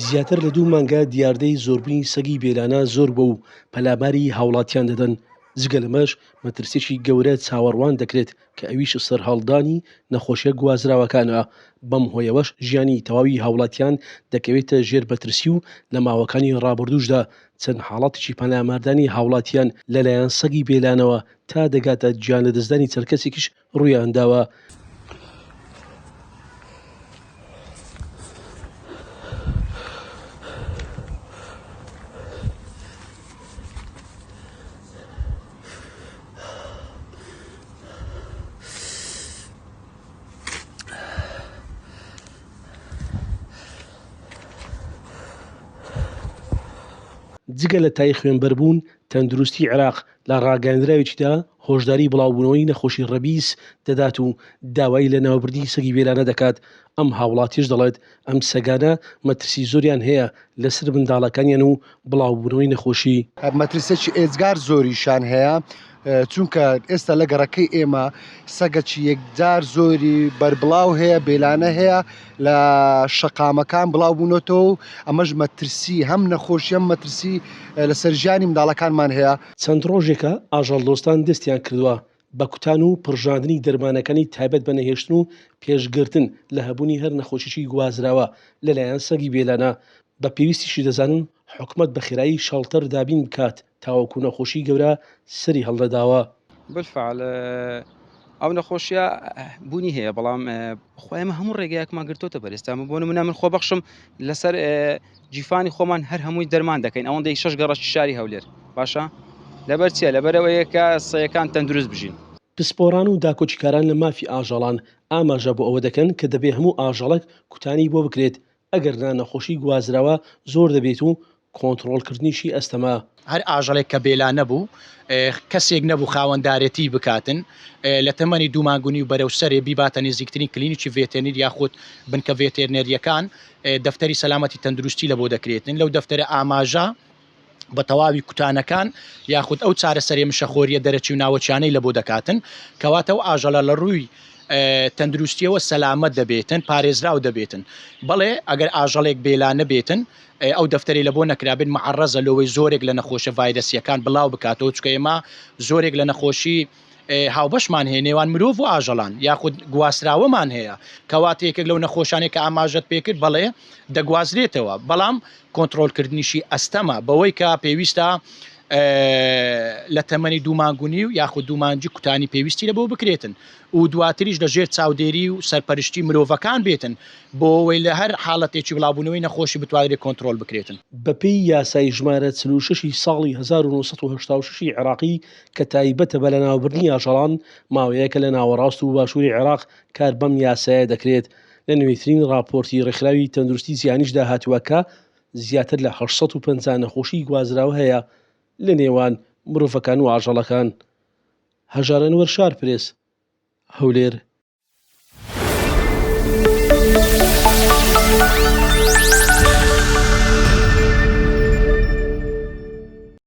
زیاتر لە دوو مانگە دیاردەی زۆربوونی سەگی بێلانە زۆر بووە و پەلاماری هاوڵاتیان دەدەن، جگە لەمەش مەترسیەکی گەورە چاوەڕوان دەکرێت کە ئەویش سەرهەڵدانی نەخۆشیە گوازراوەکانە، بەم هۆیەوەش ژیانی تەواوی هاوڵاتیان دەکەوێتە ژێر مەترسی و لە ماوەکانی ڕابردووشدا چەند حاڵەتێکی پەلاماردانی هاوڵاتیان لەلایەن سەگی بێلانەوە تا دەگاتە گیانلەدەستدانی چەند کەسێکیش ڕوویانداوە. جگە لە تای خوێنبەربوون، تەندروستی عێراق لە ڕاگەیاندراوێکیدا هۆشداری بڵاوبوونەوەی نەخۆشی ڕەبیس دەدات و داوای لەناوبردنی سەگی بێلانە دەکات، ئەم هاوڵاتیەش دەڵێت، ئەم سەگانە مەترسی زۆریان هەیە لەسەر منداڵەکانیان و بڵاوبوونەوەی نەخۆشی. مەترسیەکی ئێجگار زۆریشان هەیە، چونکە ئێستا لە گەڕەکەی ئێمە سەگەکی یەکجار زۆری بەربڵاو هەیە، بێلانە هەیە لە شەقامەکان بڵاو بوونەتەوە و ئەمەش مەترسی هەم نەخۆشی هەم مەترسی لەسەر ژیانی منداڵەکانمان هەیە. چەند ڕۆژێکە ئاژەڵدۆستان دەستیان کردووە بە کوتان و پڕژاندنی دەرمانەکانی تایبەت بە نەهێشتن و پێشگرتن لە هەبوونی هەر نەخۆشیی گوازراوە لەلایەن سەگی بێلانە، بە پێویستیشی دەزانن حکومەت بە خێرایی شەڵتەر دابین بکات تاوەکو نەخۆشی گەورە سەری هەڵنەداوە. بالفعل ئەو نەخۆشیە بوونی هەیە بەڵام خۆ ئێمە هەموو ڕێگایەکمان گرتوتە بەر ئێستا من بۆ نمونە من خۆبەخشم لەسەر جیفانی خۆمان هەر هەمووی دەرمان دەکەین ئەوەندەی شەش گەڕەکی شاری هەولێر باشە لەبەر چیە لەبەرەوەیە کە سەیەکان تەندروست بژین. پسپۆڕان و داکۆکیکاران لە مافی ئاژەڵان ئاماژە بۆ ئەوە دەکەن کە دەبێ هەموو ئاژەڵێک کوتانی بۆ بکرێت ئەگەرنا نەخۆشی گوازراوە زۆر دەبێت و کۆنتڕۆڵکردنیشی ئەستەمە. هەر ئاژەڵێک کە بێلا نەبوو، کەسێک نەبوو خاوەندارێتی بکاتن، لە تەمەنی دوو مانگ و نیو بەرەو سەرێ بیباتە نزیکترین کلینیکی ڤێتێرنیر یاخود بنکە ڤێتێرنێرییەکان، دەفتەری سەلامەتی تەندروستی لەبۆ دەکرێتن، لەو دەفتەرە ئاماژە بە تەواوی کوتانەکان یاخود ئەو چارەسەری مشەخۆریە دەرەکی و ناوەکیانەی لەبۆ دەکاتن، کەواتە ئەو ئاژەڵە لە ڕووی تەندروستیەوە سەلامەت دەبێتن، پارێزراو دەبێتن. بەڵێ ئەگەر ئاژەڵێک بێلا نەبێتن، ئەو دەفتەرەی لەبۆ نەکرابێت معەڕەزە لەوەی زۆرێک لە نەخۆشە ڤایرەسیەکان بڵاو بکاتەوە، چونکە ئێمە زۆرێک لە نەخۆشی هاوبەشمان هەیە نێوان مرۆڤ و ئاژەڵان یاخود گواستراوەمان هەیە، کەواتە یەکێک لەو نەخۆشانەی کە ئاماژەت پێکرد بەڵێ دەگوازرێتەوە، بەڵام کۆنتڕۆڵکردنیشی ئەستەمە بەوەی کە پێویستە لە تەمەنی دوو مانگ و نیو یاخود دوو مانگی کوتانی پێویستی لە بۆ بکرێتن و دواتریش لە ژێر چاودێری و سەرپەرشتی مرۆڤەکان بێتن بۆ ئەوەی لە هەر حاڵەتێکی بڵاوبوونەوەی نەخۆشی بتوانرێت کۆنترۆل بکرێتن. بەپێی یاسای ژمارە 46 ی ساڵی 1986 ی عێراقی کە تایبەتە بە لەناوبردنی ئاژەڵان، ماوەیەکە لە ناوەڕاست و باشووری عێراق کار بەم یاسایە دەکرێت، لە نوێترین ڕاپۆرتی ڕێکخراوی تەندروستی جیهانیشدا هاتووە کە زیاتر لە 850 نەخۆشیی گوازراوە هەیە لە نێوان مرۆڤەکان و ئاژەڵەکان. هەژار ئەنوەر شارپرێس، هەولێر.